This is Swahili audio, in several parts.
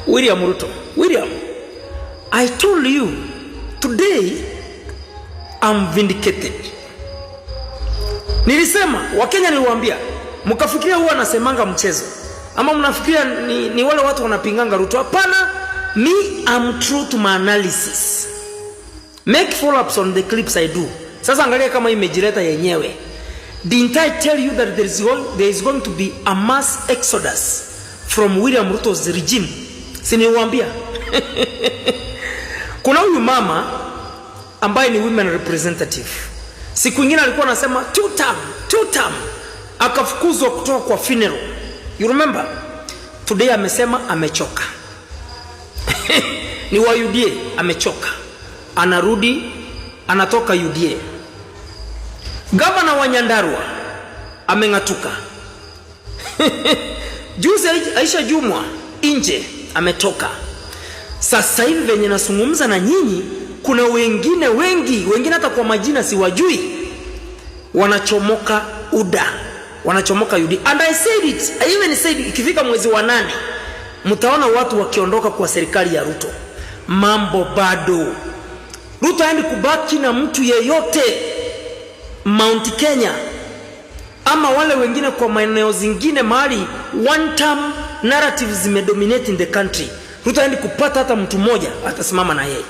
William Ruto. William, I told you today I'm vindicated. Nilisema Wakenya, niliwaambia, mkafikiria huwa nasemanga mchezo ama mnafikiria ni wale watu wanapinganga Ruto. Hapana, me, I'm true to my analysis. Make follow-ups on the clips I do. Sasa angalia kama imejileta yenyewe. Didn't I tell you that there is going to be a mass exodus from William Ruto's regime? Si niliwaambia? Kuna huyu mama ambaye ni women representative. Siku ingine alikuwa anasema two term, two term, akafukuzwa kutoka kwa funeral. You remember? Today amesema amechoka. Ni wa UDA, amechoka. Anarudi, anatoka UDA. Gavana wa Nyandarua ameng'atuka. Juzi Aisha Jumwa nje ametoka. Sasa hivi venye nazungumza na nyinyi, kuna wengine wengi, wengine hata kwa majina siwajui, wanachomoka UDA, wanachomoka UDA. And I said it, I even said ikifika mwezi wa 8 mtaona watu wakiondoka kwa serikali ya Ruto. Mambo bado. Ruto haendi kubaki na mtu yeyote Mount Kenya ama wale wengine kwa maeneo zingine mahali one term narratives zimedominate in the country. Ruto haendi kupata hata mtu mmoja atasimama na yeye.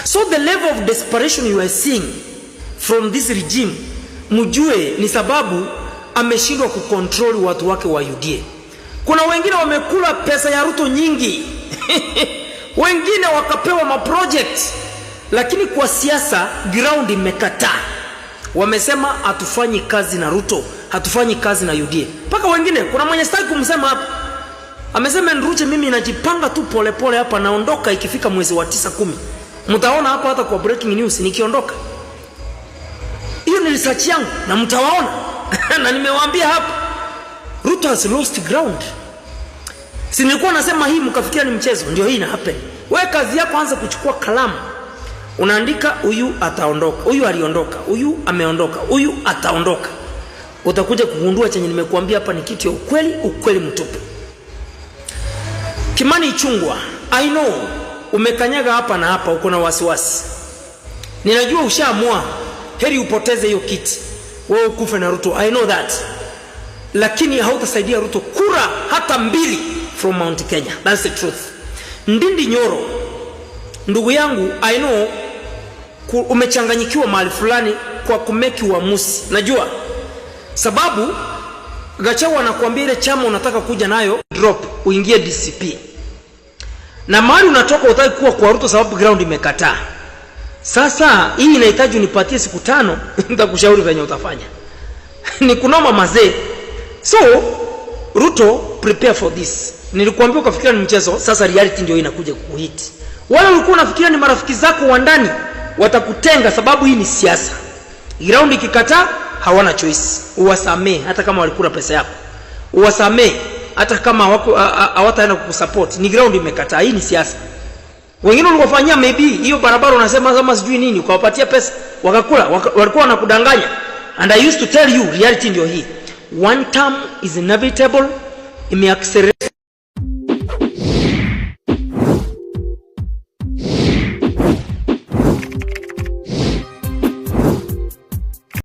So the level of desperation you are seeing from this regime, mjue ni sababu ameshindwa kucontrol watu wake wa UDA. Kuna wengine wamekula pesa ya Ruto nyingi, wengine wakapewa maproject, lakini kwa siasa ground imekataa. Wamesema hatufanyi kazi na Ruto, hatufanyi kazi na UDA. Mpaka wengine, kuna mwenye sitaki kumsema hapa amesema, "Nruche, mimi najipanga tu polepole hapa, naondoka ikifika mwezi wa 9, 10, mtaona hapo hata kwa breaking news nikiondoka." Hiyo ni research yangu na mtawaona na nimewaambia hapa, Ruto has lost ground. Si nilikuwa nasema hii mkafikiria ni mchezo? Ndio hii ina happen. Wewe kazi yako anza kuchukua kalamu, unaandika huyu ataondoka, huyu aliondoka, huyu ameondoka, huyu ataondoka. Utakuja kugundua chenye nimekuambia hapa ni kitu ya ukweli, ukweli mtupu. Kimani Ichung'wah, I know umekanyaga hapa na hapa, uko na wasiwasi. Ninajua ushaamua heri upoteze hiyo kiti, wewe ukufe na Ruto. I know that, lakini hautasaidia Ruto kura hata mbili from Mount Kenya. That's the truth. Ndindi Nyoro, ndugu yangu, I know umechanganyikiwa mahali fulani kwa kumake uamuzi. Najua sababu Gachagua anakuambia ile chama unataka kuja nayo drop, uingie DCP, na mahali unatoka utaki kuwa kwa Ruto sababu ground imekataa. Sasa hii inahitaji unipatie siku 5, nitakushauri venye utafanya. Ni kunoma mazee. So Ruto, prepare for this. Nilikuambia ukafikiria ni mchezo, sasa reality ndio inakuja kukuhit. Wale ulikuwa unafikiria ni marafiki zako wa ndani watakutenga, sababu hii ni siasa. Ground ikikataa, hawana choice. Uwasamee hata kama walikula pesa yako, uwasamee hata kama hawataenda kukusupport. Ni ground imekataa, hii ni siasa. Wengine uliwafanyia maybe hiyo barabara unasema kama sijui nini, ukawapatia pesa wakakula, walikuwa wanakudanganya. And I used to tell you reality ndio hii. One term is inevitable, imeaccelerate.